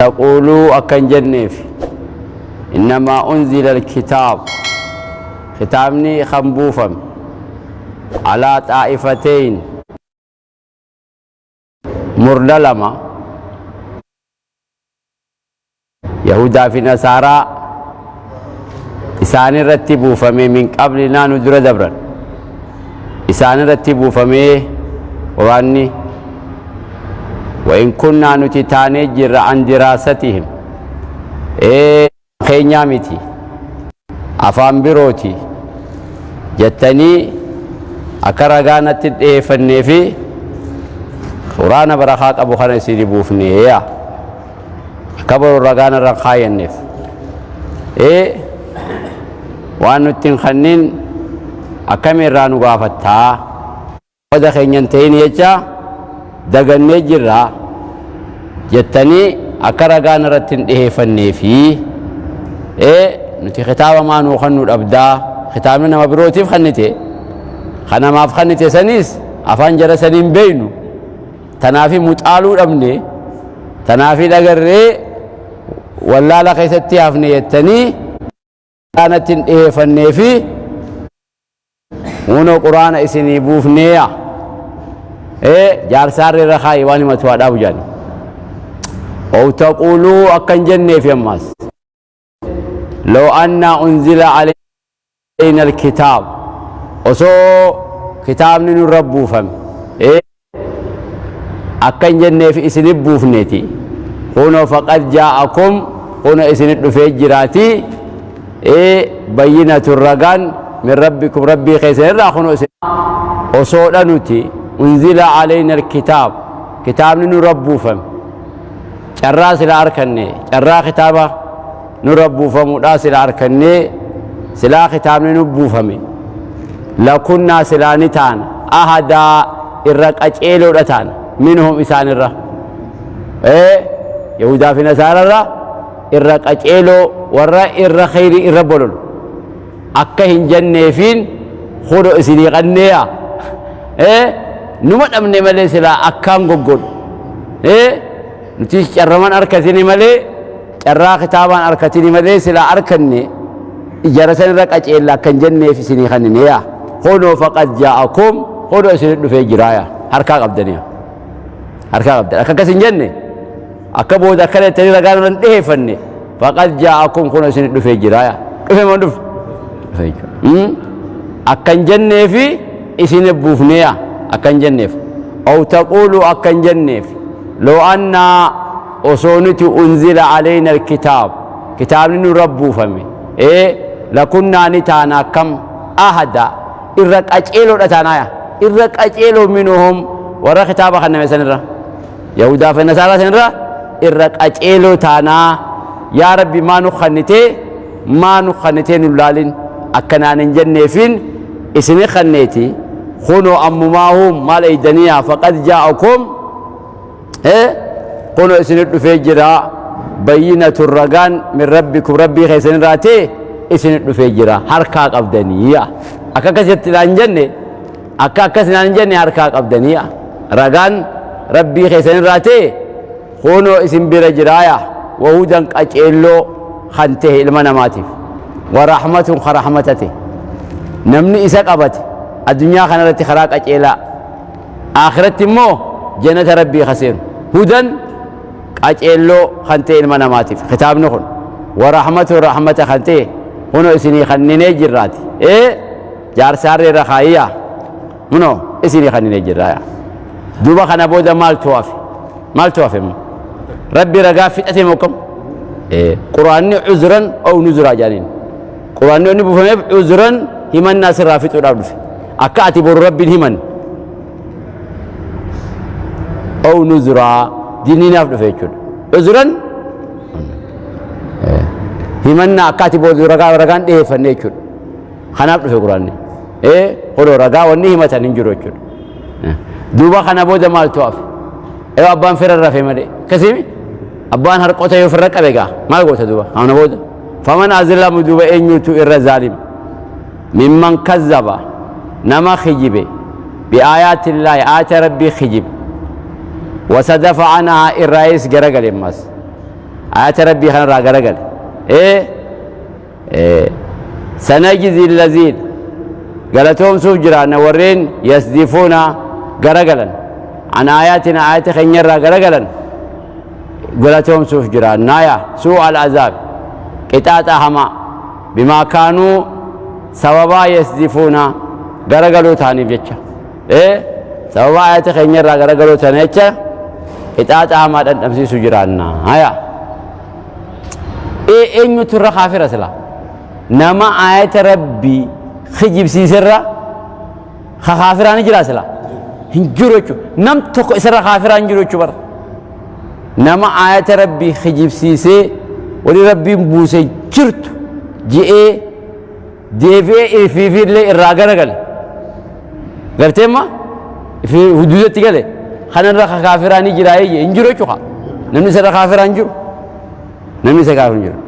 Taquuluu akka hin jenneef, innamaa unzila alkitaab, kitaabni kan buufame, alaa xaa'ifateyn, murna lama, yahudaa fi nasaaraa isaan irratti buufame, min qablinaa, nu dura dabran isaan irratti buufamee quraanni. Wa in kunnaa, nuti taanee jirra, an diraasatihim, ee keenyaa miti, afaan birooti jettanii akka ragaa natti dhiyeeffannee fi quraana barakaa qabu kana isinii buufneeya, akka boru ragaa narra hin kaayyanneef ee waan nutti hin kannin akkami irraa nu gaafattaa, qooda keenya hin ta'in jecha dagannee jirra jettanii akka ragaa irratti hin dhiheeffannee fi ee nuti kitaaba maa nuu kannuu dhabdaa, kitaabni nama birootiif kannite, kan namaaf kannite saniis afaan jara saniin beeynu, tanaafi muxaaluu dhabne, tanaafi dhagarree wallaala keessatti hafne jettanii natti hin dhiheeffannee fi hunoo quraana isinii buufneeya. Ee jaarsaarri irra kaayi, waan himatu haa dhaabu jedhani. Ow taquuluu akka hin jenneefi ammaas, law annaa unzila alayna alkitaab, osoo kitaabni nurra buufame ee akka hin jenneef isinit buufneeti. Kunoo faqad jaa'akum, kunoo isinit dhufee jiraati ee bayyinatun, ragaan, min rabbikum, rabbii keessan irraa. Kunoo isin osoodha nuti unzila alayna alkitaab, kitaabni nurra buufame, carraa sila arkanne, carraa kitaaba nurra buufamuudha sila arkanne, silaa kitaabni nu buufame, lakunnaa, silaa ni taana, ahadaa, irra qaceeloodha taana, minhum, isaan irra, ee yahudaa fi nasaararra irra qaceeloo, warra irra kheyrii irra bololu akka hin jenneefiin hudo isinii qanneeya. Ee numa dhabne malee silaa akkaan goggodhu, ee nutis carraman arkatini malee, carraa kitaabaan arkatini malee, silaa arkanne jara san irra qaceella akka hin jenneef isinii kannineeya. Kunoo faqad jaa'akum, kunoo isinit dhufee jiraaya, harkaa qabdaniya, harkaa qabdan, akka akkas hin jenne, akka booda akkana jettanii ragaa irra hin dhiheeffanne. Faqad jaa'akum, kunoo isinit dhufee jiraaya. Dhufe moo dhufe? Dhufe jechuudha. Akka hin jenneefi isin buufneeya akka hin jenneef. Aw taquulu akka hin jenneef, law annaa, osoo nuti, unzila alayna alkitaab, kitaabni nurra buufame, ee lakunnaa, ni taana, akkam, ahada, irra qaceeloodha taanaaya, irra qaceeloo, minhum, warra kitaaba kanname sanirra, yahudaa fi nasaaraa sanirra irra qaceeloo taanaa. Yaa rabbi, maa nu kannitee, maa nu kannitee nu laalin akkanaan hin jenneefin isini kanneeti. Kunoo ammumaahum maal eeydaniyaa? Faqad jaa'akum, kunoo isinit dhufee jira, bayyinatun, ragaan, min rabbikum, rabbii keessan irraa ta'e isinit dhufee jira, harkaa qabdanii. Akka akkasitti naan jenne, akka akkas naan jenne, harkaa qabdanii, ragaan rabbii keessan irraa ta'e kunoo isin bira jiraaya. Wahudan, qaceelloo kan ta'e ilma namaatiif, warahmatun, ka rahmata ta'e, namni isa qabate addunyaa kanarratti karaa qaceelaa, akhiratti immoo jannata rabbii ka seenu. Hudan, qaceelloo kan ta'e ilma namaatiif kitaabni kun, warahmatu, rahmata kan ta'e kunoo isinii kanninee jirraati. Ee jaarsaarree irra kaayyaa, kunoo isinii kanninee jirraaya. Duuba kana booda maaltu hafe? Maaltu hafe immoo? Rabbi ragaa fixate moo kam? Quraanni cuzran ow nuzuraa jedhaniin. Quraanni inni buufameef cuzran, himannaa sirraa fixuudhaaf dhufe, akka ati boru rabbiin himan, ow nuzuraa, diniinaaf dhufe jechuudha. Cuzran, himannaa akka ati boru ragaa ragaan dhiyeeffanne jechuudha. Kanaaf dhufe quraanni. Ee kunoo ragaa wanni himatan hin jiru jechuudha. Duuba kana booda maaltu hafe? Ee abbaan fira rafe malee akkasiimi abbaan harqota yoo firra qabe gaa maal goota? Duuba kana booda faman azlamu, duuba eenyutu irra zaalim, mimman kazzaba, nama kijibe, biaayaati illaahi, aayata rabbii kijibe, wasadafa anhaa, irraayis garagale ammas. Aayata Rabbii kanarraa garagale. Ee sanajzi allaziin galatoomsuuf jiraanna warreen yasdifuuna garagalan an aayaatina aayata keenyarraa garagalan galatoomsuuf jiraannaa yaa suu al azaab qixaaxa hamaa bimaa kaanuu sababaa yasdifuuna garagaluu ta'aniif jecha ee sababaa aayata keenyarraa garagaluu ta'an jecha qixaaxa hamaa dhandhamsiisuu jiraannaa yaa ee eenyutu irra kaafira sila nama aayata Rabbii kijibsiiserra ka kaafiraa ni jira sila hin jiru jechuudha. Nam tokko isarra kaafiraa hin jiru jechuudha bara. Nama aayata Rabbii kijibsiisee wali Rabbiin buuse jirtu je'ee deebi'ee ifiifillee irraa garagale. Garteemma huduudatti gale kanarra ka kaafiraa ni jira hin jiru jechuudha. Namni isarra kaafiraa hin jiru. Namni isa kaafir hin jiru.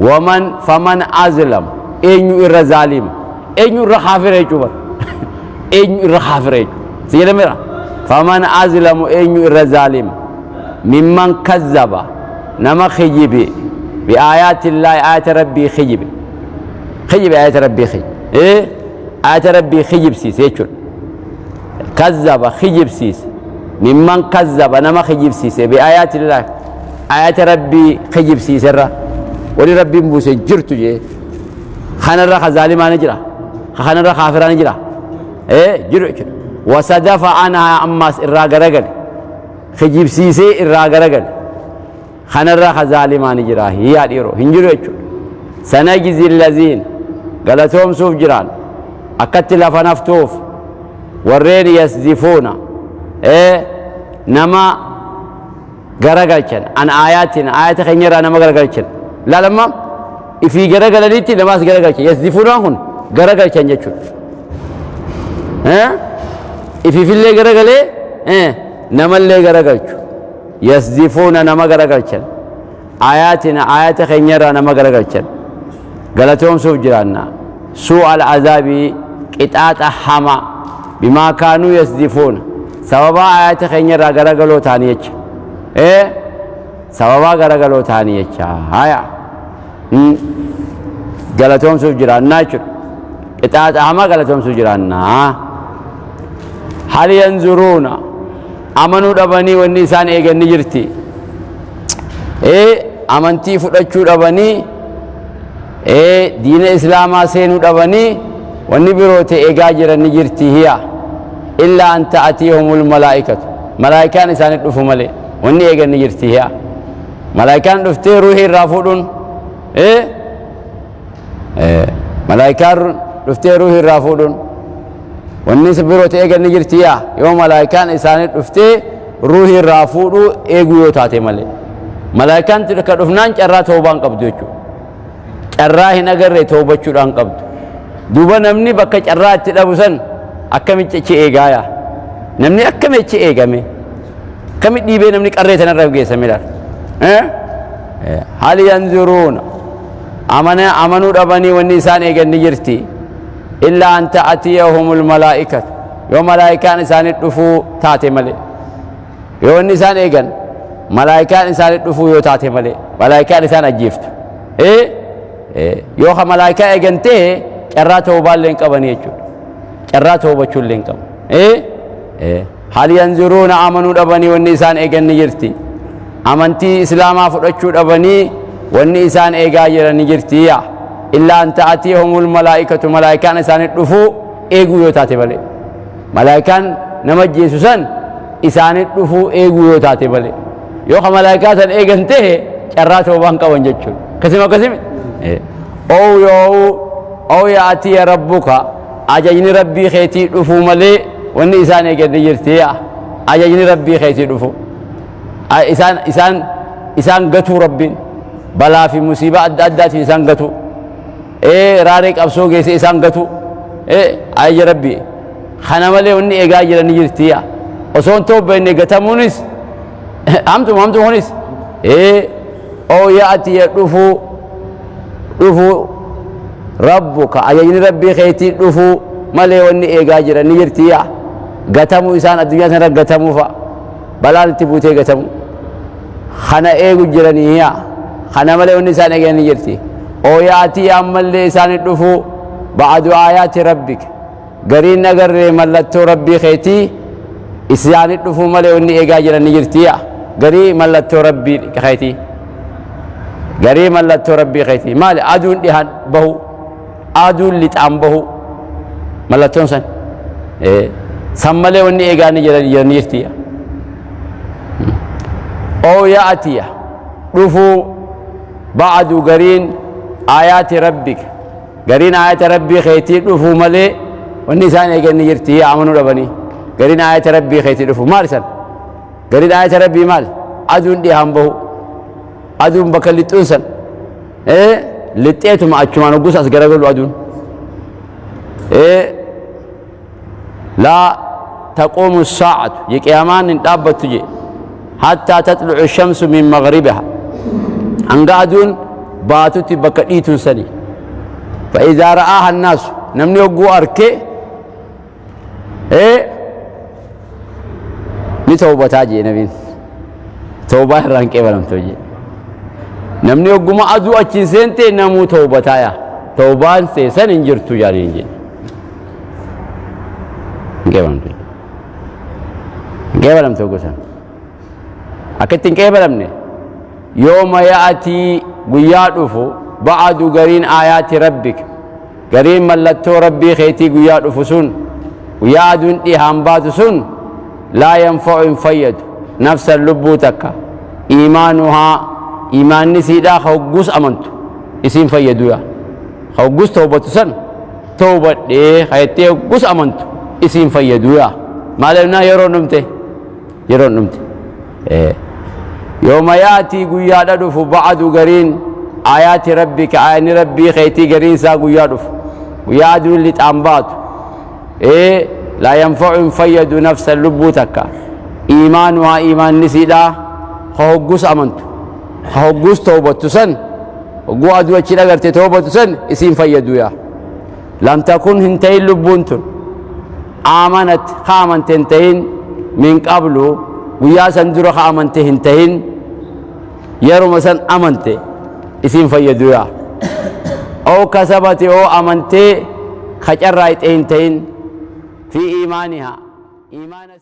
Waman faman azlam eenyu irra zaalima eenyu irra kaafira jechuu bar eenyu irra kaafira jechuu si jedhameera. Faman azlamu eenyu irra zaalima mimman kazzaba nama kijibe biaayaati illaahi aayata Rabbii kijibe kijibe aayata Rabbii kijibe ee aayata Rabbii kijibsiise jechuudha. Kazzaba kijibsiise mimman kazzaba nama kijibsiise biaayaati illaahi ayata Rabbii kijibsiiserra wani Rabbiin buuse jirtu jee kanarra ka zaalimaa ni jira ka kanarra kaafiraa ni jira ee jiru jechuudha. Wasadafa anhaa ammaas irraa garagale kijibsiisee irraa garagale kanarra ka zaalimaa ni jira yaa dhiiroo hin jiru jechuudha. Sanajzi laziin galatoomsuuf jiraan akkatti lafa naftuuf warreen yasdifuuna ee nama garagalchan an aayaatina aayata keenya irraa nama garagalchan laal amma ifii garagalanitti namaas garagalchan yasdifuunaan kun garagalchan jechuudha. Ifiifillee garagalee namallee garagalchu yasdifuuna nama garagalchan aayaatina aayata keenya irraa nama garagalchan galatoomsuuf jiraanna suu'a al'azaabii qixaaxa hamaa bimaa kaanuu yasdifuuna sababaa aayata keenya irraa garagaloo ta'anii jecha ee sababaa garagaloo ta'anii jecha haya galatoomsuuf jiraannaa jechuudha qixaaxa hamaa galatoomsuuf jiraannaa hal yanzuruuna amanuu dhabanii wanni isaan eegan ni jirti ee amantii fudhachuu dhabanii ee diina islaamaa seenuu dhabanii wanni biroo ta'e eegaa jiran ni jirti hiya illaa an ta'atiyahumul malaa'ikatu malaa'ikaan isaanii dhufu malee wanni eegan ni jirti hiya malaa'ikaan dhuftee ruuhii irraa fuudhuun ee malaa'ikaan dhuftee ruuhii irraa fuudhuun wanni biroo ta'e eegan ni jirti yaa yoo malaa'ikaan isaanii dhuftee ruuhii irraa fuudhuu eeguu yoo taate malee malaa'ikaan ka dhufnaan carraa toobaan qabdu jechuudha. Carraa hin agarre toobachuudhaan qabdu. Duuba namni bakka carraa itti dhabu san akkamitti achi eegaa yaa? Namni akkami achi eegame? Akkami dhiibee namni qarree tanarra geessame laata? Hal yanzuruuna amana amanuu dhabanii wanni isaan eegan ni jirti. Illaa an ta'atiyahumul malaa'ikatu yoo malaa'ikaan isaanii dhufuu taate malee. Yoo inni isaan eegan malaayikaan isaanii dhufuu yoo taate malee malaayikaan isaan ajjeeftu. Yoo ka malaayikaa eegan ta'e carraa toobaallee hin qabanii jechuudha. Carraa toobachuullee hin qabu. Hal yanzuruuna amanuu dhabanii wanni isaan eegan ni jirti. Amantii islaamaa fudhachuu dhabanii wanni isaan eegaa jiran ni jirti yaa. Illaa an ta'atiyahumul malaa'ikatu malaayikaan isaanii dhufuu eeguu yoo taate malee. Malaayikaan nama ajjeesu san isaanii dhufuu eeguu yoo taate malee. Yoo ka malaayikaa san eegan ta'e carraa toobaan qaban jechuudha. Akkasuma akkasimi. Ow yoo ow yaatiya rabbuka ajajni Rabbii keetii dhufuu malee wanni isaan eegan ni jirti yaa. Ajajni Rabbii keetii dhufuu. Isaan isaan isaan gatuu Rabbiin balaa fi musiibaa adda addaatiin isaan gatuu. Raaree qabsoo geesse isaan gatuu. Ajaja Rabbii. Kana malee wanni eegaa jiran ni jirti yaa. Osoo hin toobbeenne gatamuunis hamtuma hamtuma kunis oo yaa'ati dhufuu dhufuu rabbuka ajajni Rabbii keetii dhufuu malee wanni eegaa jiran ni jirti yaa. Gatamuu isaan addunyaa sanarra gatamuu fa'a. Balaan itti buutee gatamu. Kana eegu jiranii yaa. Kana malee wanni isaan eegan ni jirti. Oo yaatii ammallee isaan dhufu ba'adu aayaati rabbika, gariin agarree mallattoo rabbii keetii isaanii dhufuu malee wanni eegaa jiran ni jirti. Garii mallattoo rabbii keetii, garii mallattoo rabbii keetii maali? Aduun dhihaan bahu, aduun lixaan bahu, mallattoon san san malee wanni eegaa ni jiran ni jirti. Oo yaatiya dhufuu ba'adu gariin aayaati rabbika, gariin aayata rabbii keetii dhufuu malee wanni isaan eegan ni jirti. Amanuu dhabanii gariin aayata rabbii keetii dhufu maal san? Gariin aayata rabbii maal? Aduun dhihaan bahu, aduun bakka lixxuun san lixxeetuma achumaan hoggus as garagalu aduun. Laa taquumu saacatu je, qiyaamaan hin dhaabbattu je, hattaa tatlucu shamsu min magribiha, hanga aduun baatutti bakka dhiituun sani. فإذا رآها الناس, namni hogguu arke ni tawbataa jee nabiin, tawbaa irraan qeebalamtu jee. Namni hogguma aduu achiin seente namuu tawbataa yaa tawbaan seesan hin jirtu jaaniin jee, hin qeebalamtu, hin qeebalamtu gosan. Akka itti hin qeebalamne, yooma ya'atii guyyaa dhufu ba'adu gariin aayaati rabbika, gariin mallattoo rabbii keetii guyyaa dhufu sun, guyyaa aduun dhihaan baatu sun, laa yanfa'u hin fayyadu nafsan lubbuu takka iimaanuhaa, iimaanni siidhaa ka hoggus amantu isiin fayyadu yaa ka hoggus tawbatu san tawbadhee ka jettee hoggus amantu isiin fayyadu yaa. Maal jennaan? Yeroon dhumte, yeroon dhumte. Yooma yaatii guyyaadha dhufu ba'adu gariin aayaati rabbika, aayanni rabbii keetii gariin isaa guyyaa dhufu, guyyaa aduun lixaan baatu, laa yanfa'u hin fayyadu nafsan lubbuu takka iimaanuhaa, iimaanni siidhaa ka hoggus amantu, ka hoggus tawbattu san, hogguu aduu achi dhagarte tawbatu san isiin fayyadu yaa. Lam takun hin ta'in lubbuun tun aamanat ka amante hin ta'in min qablu, guyyaa san dura ka amante hin ta'in, yeruma san amante isiin fayyadu yaa. Oo kasabati oo amantee ka carraayxe hin ta'in fi iimaanihaa iimaana.